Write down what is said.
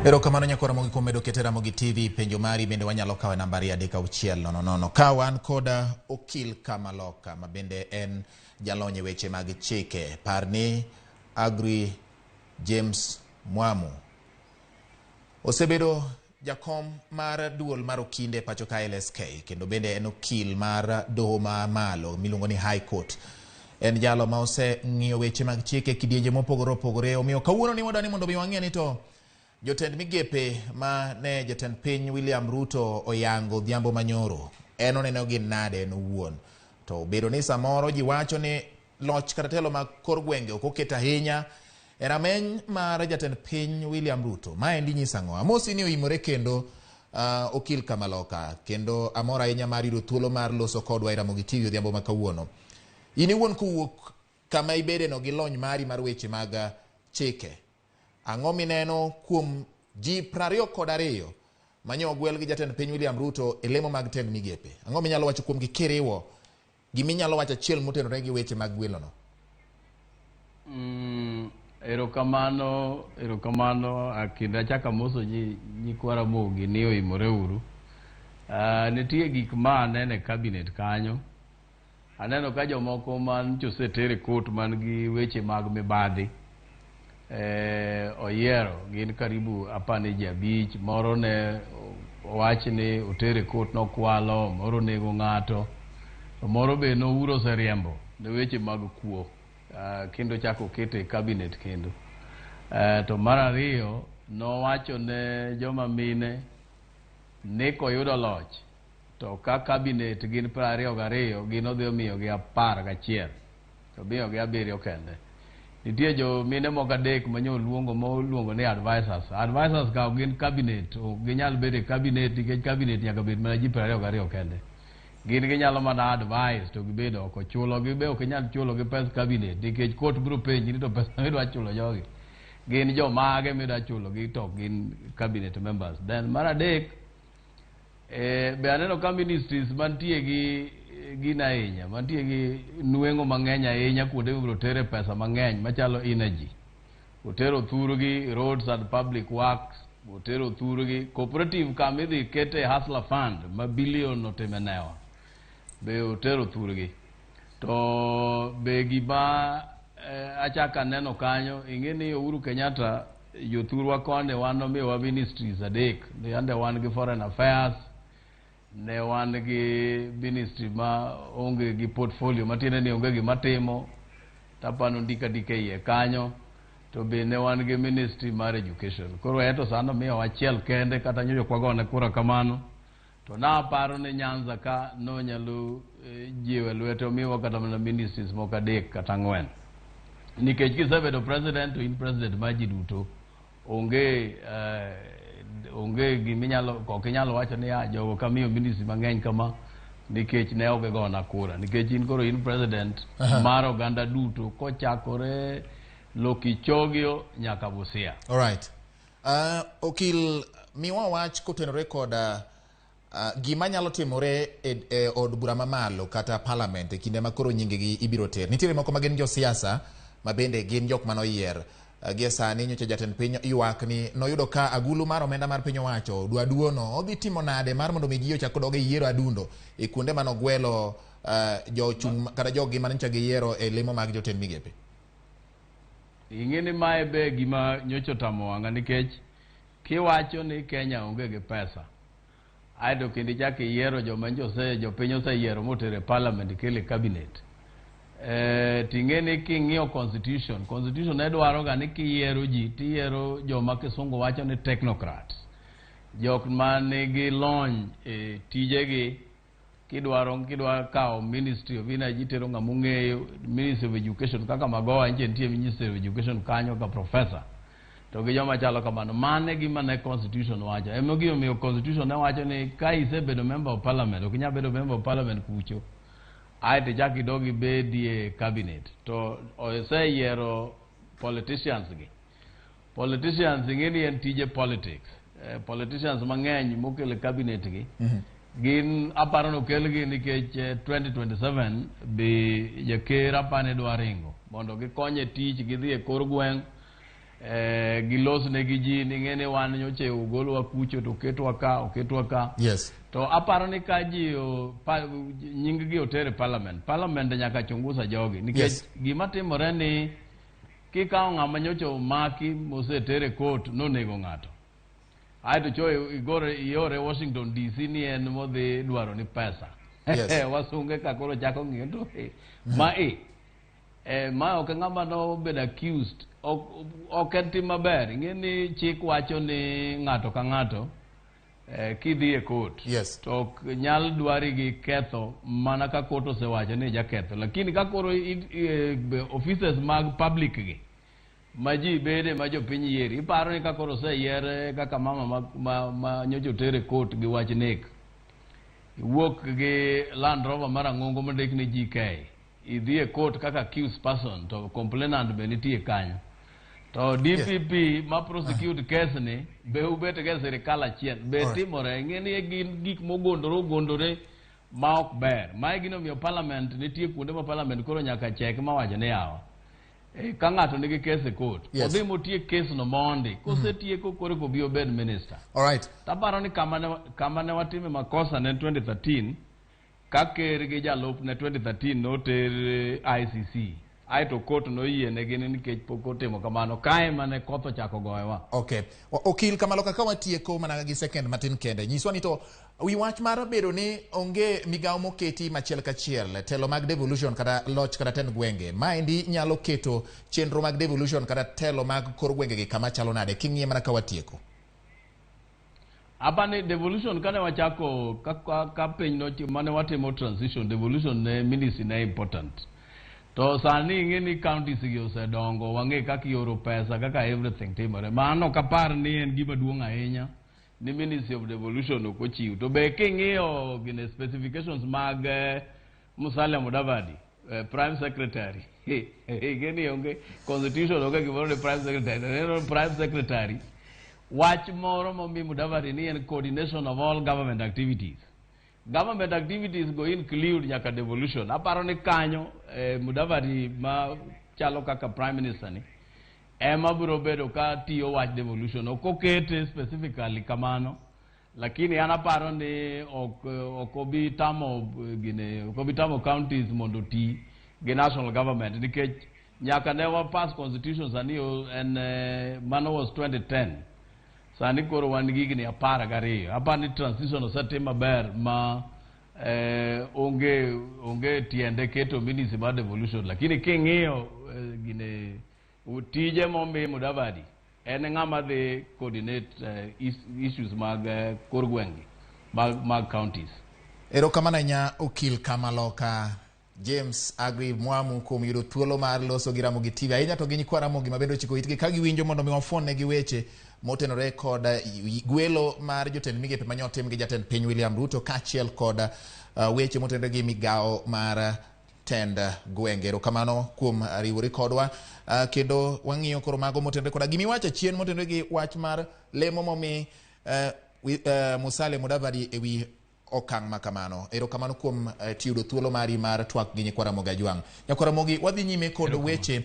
Erokamano nyakora Ramogi kuom medo kete Ramogi TV. Penjo mari bende wanyalo kawo e namba 23600. Ka wan koda okil Kamaloka ma bende en jalony e weche mag chike. Par ni Agri James Mwamu osebedo jakom mar duol mar okinde pacho ka LSK kendo bende en okil mar doho ma malo miluongo ni High Court. En jalo ma oseng'iyo weche mag chike kidienje mopogore opogore. Omiyo kawuono ni wadwani mondo mi wang'e ni to jotend migepe ma ne jatend piny William Ruto oyango odhiambo manyoro en oneno gi nade en owuon. To obedo ni samoro ji wacho ni loch kata telo mag kor gwenge ok oket ahinya e rameny mar jatend piny William Ruto. Maendi nyiso ang'o? Amosi ni oimore kendo okil Kamaloka kendo amor ahinya mar yudo thuolo mar loso kodwa e Ramogi TV odhiambo ma kawuono. In iwuon kowuok kama ibedeno gi lony mari mar weche mag chike, ang'o mineno kuom ji 22 manyo ogwel gi jatend piny William Ruto e lemo mag tend migepe? Ang'o minyalo wacho kuomgi kiriwo giminyalo wacho achiel motenore gi weche mag gwelono? Erokamano, erokamano. Kendo achako amoso nyikwa Ramogi ni oimore uru. Nitie gik ma aneno e cabinet kanyo. Aneno ka jomoko man oseter e court man gi weche mag mibadhi oyiero gin karibu apani ji 5. Moro ne owach ni oter e court nokwalo, moro onego ng'ato, to moro be nouro oseriembo ne weche mag kuo kendo chako okete e cabinet kendo. To mar ariyo nowacho ne joma mine ni koyudo loch to ka cabinet gin 22 gin odhi omiyogi 11 to miyogi 7 kende. Nitie jo mine moko 3 manyo luongo moluongo ni advisors. Advisors ka ok gin cabinet, ok ginyal bedo e cabinet nikech cabinet nyaka bed mana ji 22 kende. Gin ginyalo mana advise to gibedo oko. Chulo gi be ok inyal chulo gi pes cabinet nikech court biro penji ni to pesa midwa chulo jogi gin jomage midwa chulo gi to ok gin cabinet members. Then mar adek be aneno ka ministries mantie gi gin ahinya mantie gi nweng'o mang'eny ahinya kuonde mibiro tere pesa mang'eny machalo energy otero thurgi, roads and public works otero thurgi, cooperative kama idhi kete hustler fund ma billion otime newa be otero thurgi. To be gima achako aneno kanyo, ing'e ni Uhuru Kenyatta jothurwa koni wan nomiyowa ministries 3. Yande wan gi foreign affairs, ne wan gi ministry ma onge gi portfolio matiende ni onge gima timo tapano ndiko andika e iye kanyo, to be ne wan gi ministry mar education. Koro ento sano miyowa achiel kende kata nyocha ok wagone kura kamano. To naparo ni Nyanza ka nonyalo jiwe lwete omiwa kata mana ministries moko 3 kata 4. Nikech kisebedo president to in president mar ji duto. Onge giminyalo ok inyal wacho ni jogo kamiyo ministry mang'eny kama nikech ne ok gigona kura. Nikech in koro in president mar oganda duto kochakore Lokichogio nyaka Busia. All right. Okil, miwa wach kotenore kod gima nyalo timore e od bura mamalo kata parliament e kinde ma koro nyingegi ibiro ter. Nitiere moko ma gin josiasa ma bende gin jok manoyier. Gie sani nyocha jatend piny ywak ni noyudo ka agulu mar omenda mar piny owacho dwa duono odhi timo nade mar mondo mi ji ochak odog e yiero adundo e kuonde manogwelo jochung' kata joggi manyocha giyiero e lemo mag jotend migepe. Ing'e ni mae be gima nyocha otamo wang'a nikech kiwacho ni Kenya onge gi pesa aeto kendo ichako iyiero joma jopiny oseyiero motero e parliament kele cabinet. Ting'e ni king'iyo constitution ne dwaro ga ni kiyiero ji tiyiero joma kisungu wacho ni technocrats, jok manigi lony e tijegi. Kidwa kawo Ministry of Energy tero ng'ama ong'eyo, Ministry of Education kaka Magoha nche nitie Ministry of Education kanyo ka professor to gi joma chalo kamano. Mano e gima ne constitution wacho. Ema gimomiyo constitution ne wacho ni ka isebedo member of parliament ok inyal bedo member of parliament kucho aeto ichak idog ibedie cabinet. To oseyiero politicians gi. Politicians ing'e ni en tije politics. Politicians mang'eny mokelo e cabinet gi gin aparo ni okelgi nikech 2027 be jaker apani dwa ringo mondo gikonye tich gidhi e kor gweng'. Gilosne gi ji ni ng'e ni wan nyoche ogolwa kucho to oketwa ka, oketwa ka. To aparo ni ka ji nying gi oter e parliament, parliament nyaka chunguza jogi nikech gima timore ni kikawo ng'ama nyocha omaki moseter e court nonego ng'ato, aeto cho igore iore Washington DC ni en modhi dwaro ni pesa. Wasunge ka koro chako ng'iyo to ma ma ok ng'ama nobedo accused, ok en tim maber. Ing'e ni chik wacho ni ng'ato ka ng'ato kidhi e court to ok nyal dwari gi ketho mana ka court osewacho ni jaketho, lakini ka koro offices mag public gi ma ji bede ma jopiny yieri, iparo ni ka koro oseyier kaka mama ma nyocha oter e court gi wach nek, iwuok gi Land Rover marang'ongo mondik ni GK, idhi e court kaka accused person, to complainant be nitie kanyo, to DPP ma prosecute case ni be ubet ga e sirikal achiel be timore. Ing'e ni gin gik mogondore ogondore ma ok ber. Mae gino omiyo parliament nitie kuonde ma parliament koro nyaka chek mawacho ni yawa, ka ng'ato nigi case e court, odhi motiek case no mondi, kosetieko koro kobi obed minister. Taparo ni kama ne watime makosa ne en 2013, ka ker gi jalupne 2013 noter ICC, aeto court noyienegi ni nikech pok otimo kamano, kae mane koth ochako goyowa. Okay. Okil Kamalo, kaka watieko mana gi second matin kende, nyiswa ni to wi wach mar bedo ni onge migawo moketi machiel kachiel telo mag devolution kata loch kata tend gwenge, maendi nyalo keto chenro mag devolution kata telo mag kor gwenge gi kama chalo nade king'iye mana ka watieko? Apani devolution kane wachako ka piny no mane watimo transition, devolution ne ministry ne important, to sani ing'e ni counties gi osedongo, wang'e kaka ioro pesa, kaka everything timore. Mano ok apar ni en gima duong' ahinya ni Ministry of Devolution ok ochiw. To be king'iyo gine specifications mag Musalia Mudavadi, prime secretary, ing'e ni onge constitution, onge gimoro ni prime secretary. To neno prime secretary wach moro momi Mudavadi ni en coordination of all government activities. Government activities go include nyaka devolution. Aparo ni kanyo Mudavadi ma chalo kaka prime minister ni ema biro bedo ka tiyo wach devolution. Ok okete specifically kamano, lakini an aparo ni ok obi tamo gine, ok obi tamo counties mondo oti gi national government, nikech nyaka ne wa pass constitution sani en mano was 2010, sani koro wan gi higni 12. Aparo ni transition osetim maber ma onge tiende keto ministry mar devolution, lakini king'iyo gine tije momi Mudavadi, en ng'ama dhi coordinate issues mag kor gwenge mag counties. Erokamano ahinya, okil Kamaloka James Agri Mwamu, kuom yudo thuolo mar loso gi Ramogi TV, ahinya to gi nyikwa Ramogi mabende ochiko itgi ka giwinjo mondo mi wafuon-negi weche motenore kod gwelo mar jotend migepe mane otim gi jatend piny William Ruto, kaachiel kod weche motenore gi migawo mar tend gwenge. Erokamano kuom riwori kodwa, kendo wang'iyo koro mago motenore koda gimiwacho chien motenore gi wach mar lemo momi Musalia Mudavadi ewi okang' ma kamano. Erokamano kuom yudo thuolo mari mar twak gi nyikwa Ramogi Ajwang'. Nyakwa Ramogi, wadhi nyime kod weche.